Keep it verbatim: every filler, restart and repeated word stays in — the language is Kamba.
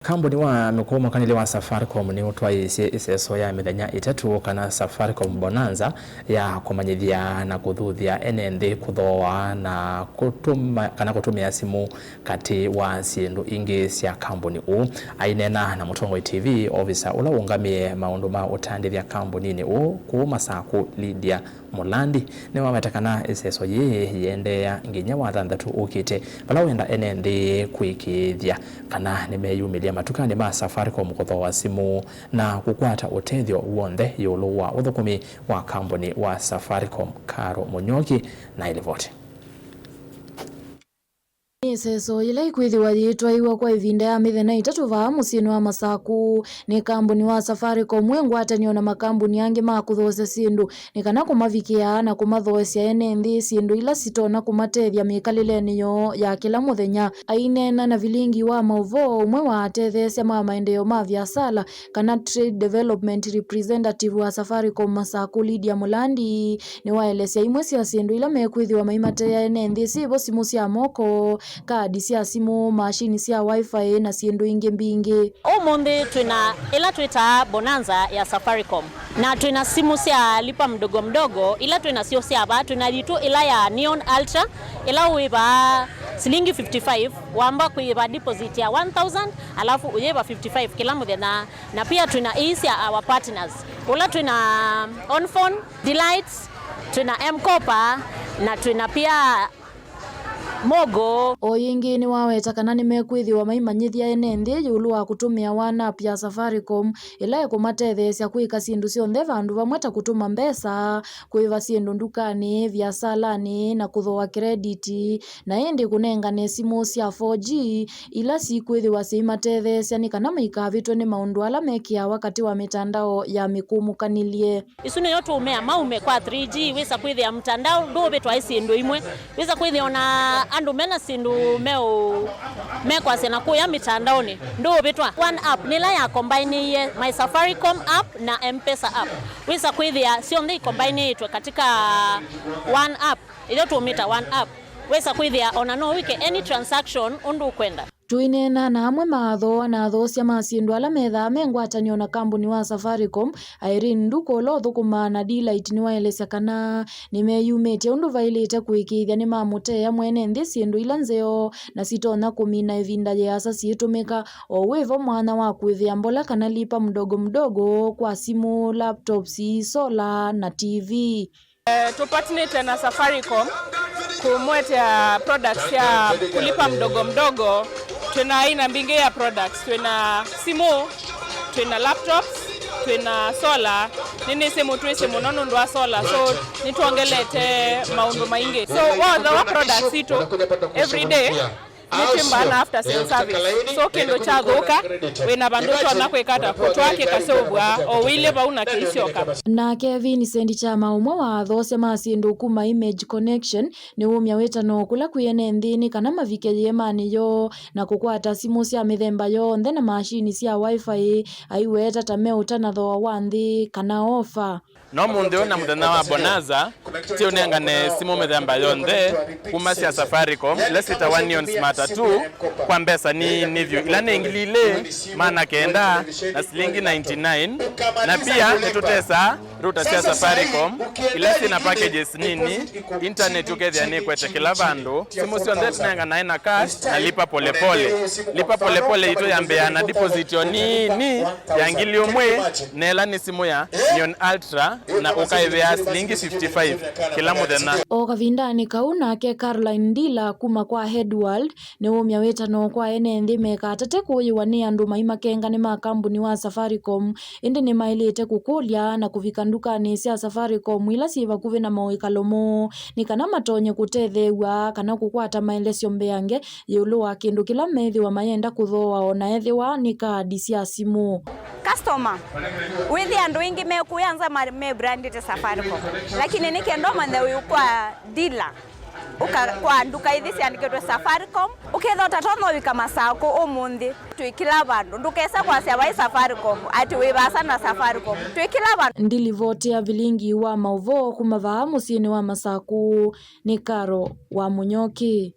Kambuni wa mĩkũũ mũkanĩlye wa Safaricom nĩũtwaĩĩsye ĩseso ya mĩthenya ĩtatũ kana Safaricom Bonanza ya kũmanyĩthya na kũthuthya ene nthĩ kũthooa na kũtũma, kana kũtũmĩa simũ katĩ wa syĩndũ ingĩ sya kambuni ũũ. Aineena na Mũtongoi T V, ovisa ũla ũũngamĩe maũndũ ma ũtandĩthya kambuninĩ ũũ kũũ Masakũ, Lydia Mulandi, nĩwaweta kana ĩseso yĩĩ yĩendeea nginya Wathanthatũ ũkĩte, vala wenda ene nthĩ kũĩkĩĩthya kana nĩmeyumĩlya matukanĩ ma Safaricom kũthooa simũ na kũkwata ũtethyo w'onthe ĩũlũ wa ũthũkũmi wa kambuni wa Safaricom. Karo Mũnyoki na ĩlivoti. Nĩ ĩseso yĩla ĩkwĩthĩwa yĩtwaĩwa kwa ĩvinda ya mĩthenya ĩtatũ vaa mũsyĩnĩ wa Masakũ nĩ kambuni wa Safaricom wĩ ngwatanĩo na makambuni angĩ ma kũthoosya syĩndũ, nĩ kana kũmavikĩa na kũmathoosya ene nthĩ syĩndũ ila sitonya kũmatethya mĩkalĩlenĩ yoo ya kĩla mũthenya. Aineena na vilingi wa maũvoo, ũmwe wa atetheesya ma maendeeo ma viasala, kana trade development representative wa Safaricom Masakũ, Lydia Mulandi, nĩwaelesya imwe sya syĩndũ ila mekwĩthĩwa maimateea ene nthĩ syĩvo simũ sya moko, kaadi sya simũ, mashini sya Wi-Fi na syĩndũ ingĩ mbingĩ. Ũmũnthĩ twĩna ĩla twĩtaa bonanza ya Safaricom, na twĩna simũ sya lipa mdogo mdogo ila twĩnasyo sya vaa. Twĩna yitũ ĩla ya Neon Ultra, ĩla wĩvaa silingi fifty-five, wamba kwĩva deposit ya one thousand, alafu ũyĩva fifty-five kĩla mũthenya. Na pia twĩna ii sya our partners, ũla twĩna Onphone, Delight, twĩna M-Kopa, na twĩna pia Mogo. O yĩngĩ nĩwaweta kana nĩmekwĩthĩwa maimanyĩthya ene nthĩ ĩũlũ wa kũtũmĩa One App ya Safaricom, ĩla ĩkũmatetheesya kwĩka syĩndũ syonthe vandũ vamwe ta kũtũma mbesa, kũĩva syĩndũ ndukanĩ, viasalanĩ, na kũthooa krediti, na ĩndĩ kũnengane simũ sya four G ila sikwĩthĩwa syĩimatetheesya nĩ kana maikavĩtwe nĩ maũndũ ala mekĩawa katĩ wa mĩtandao ya mĩkũmũkanĩlye. Isu nĩyo tũũmea maume kwa three G, wĩsa kwĩthĩa mtandao ndũũvĩtwa ĩ syĩndũ imwe. Wĩsa kwĩthĩa ona andũ mena syĩndũ meũ-, mekwasya na kũya mĩtandaonĩ, ndũũvĩtwa. One App nĩla ya combinĩie My Safaricom app na M-Pesa app. Wĩsa kwĩthĩa syonthe ikombainĩĩtwe katika one app, ĩyo tũũmĩta One App. Wĩsa kwĩthĩa ona no wĩke any transaction ũndũ ũkwenda. Tũineena na amwe ma athooa na athoosya ma syĩndũ ala methaa me ngwatanĩo na kambuni wa Safaricom, Irene Nduku, ũla ũthũkũmaa na Delight, nĩwaelesya kana nĩmeyumĩtye ũndũ vaĩlĩte kũĩkĩĩthya nĩmamũteea mwene nthĩ syĩndũ ila nzeo na sitonya kũmina ĩvinda yĩasa syĩtũmĩka, o wĩvo mwanya wa kũĩvĩa mbola kana lipa mdogo mdogo kwa simũ, laptops, sola na T V. Eh, tũpatinĩte na Safaricom kũmwetea products sya kulipa mdogo mdogo. Twĩna aina mbingĩ ya products, twĩna simũ, twĩna laptops, twĩna solar. Nĩnĩsĩ mũtwĩsĩ mũno nũndũ wa solar, so nĩtwongelete maũndũ maingĩ. So wothe wa products itũ every day, nĩtwĩmbaa na after sale service. So kĩndũ kyathũka, wĩna vandũ ũtonya kwĩka ata? Kũtwaa kĩkaseũvw'a o wĩilye vau na kĩisyoka. Nake Vincent Chama, ũmwe wa athoosya ma syĩndũ kuma Image Connection, nĩwumya wĩtano kũla kwĩ ene nthĩ nĩ kana mavike yĩemanĩ yoo na kũkwata simũ sya mĩthemba yonthe na mashini sya Wi-Fi, aiweta ta me ũtana thooa wa nthĩ kana ofa. No mũnthĩ ũyũ na mũthenya wa Bonanza, tiũnengane simũ mĩthemba yonthe, kuma sya Safaricom, ila syĩtawa Neon Smart two, kwa mbesa nini vyũ, ila nĩ ngili ilĩ, maana kenda, na silingi ninety-nine. Na pia nĩtũtesaa router sya Safaricom, ila syĩ na packages nini, internet ũkethĩa nĩkwete kĩla vandũ. Simũ syonthe tũnenganae na cash na lipa polepole. Lipa polepole itũ yambĩaa na deposit o nini ya ngili ũmwe, na ĩla nĩ simũ ya Neon Ultra, na ũkaĩvĩa silingi fifty-five kĩla mũthenya. O kavindanĩ kau nake Caroline Ndila kuma kwa Headworld nĩwumya wĩtano kwa ene nthĩ mekatate kũyĩwa nĩ andũ mai makengane ma kambuni wa Safaricom, ĩndĩ nĩmaĩlĩte kũkũlya na kũvika ndukanĩ sya Safaricom ila syĩ vakuvĩ na mawĩkalo moo nĩ kana matonye kũtetheew'a kana kũkwata maelesyo mbeange ĩũlũ wa kĩndũ kĩla methĩwa mayenda kũthooa, o na ethĩwa nĩ kaadi sya simũ. Customer, wĩthĩa andũ aingĩ mekũya nza ma-, mebrandĩte Safaricom, lakini nĩ kenda ũmanye wĩ kwa dealer, ũka kwa nduka ithi syandĩkĩtwe Safaricom, ũkethĩa ũtatonya ũvika Masakũ ũmũnthĩ. Twĩ kĩla vandũ, ndũkese kwasya vai Safaricom, atĩ wĩ vaasa na Safaricom. Twĩ kĩla vandũ. Ndilivoti ya vilingi wa maũvoo kuma vaa mũsyĩnĩ wa Masakũ nĩ Karo wa Mũnyoki.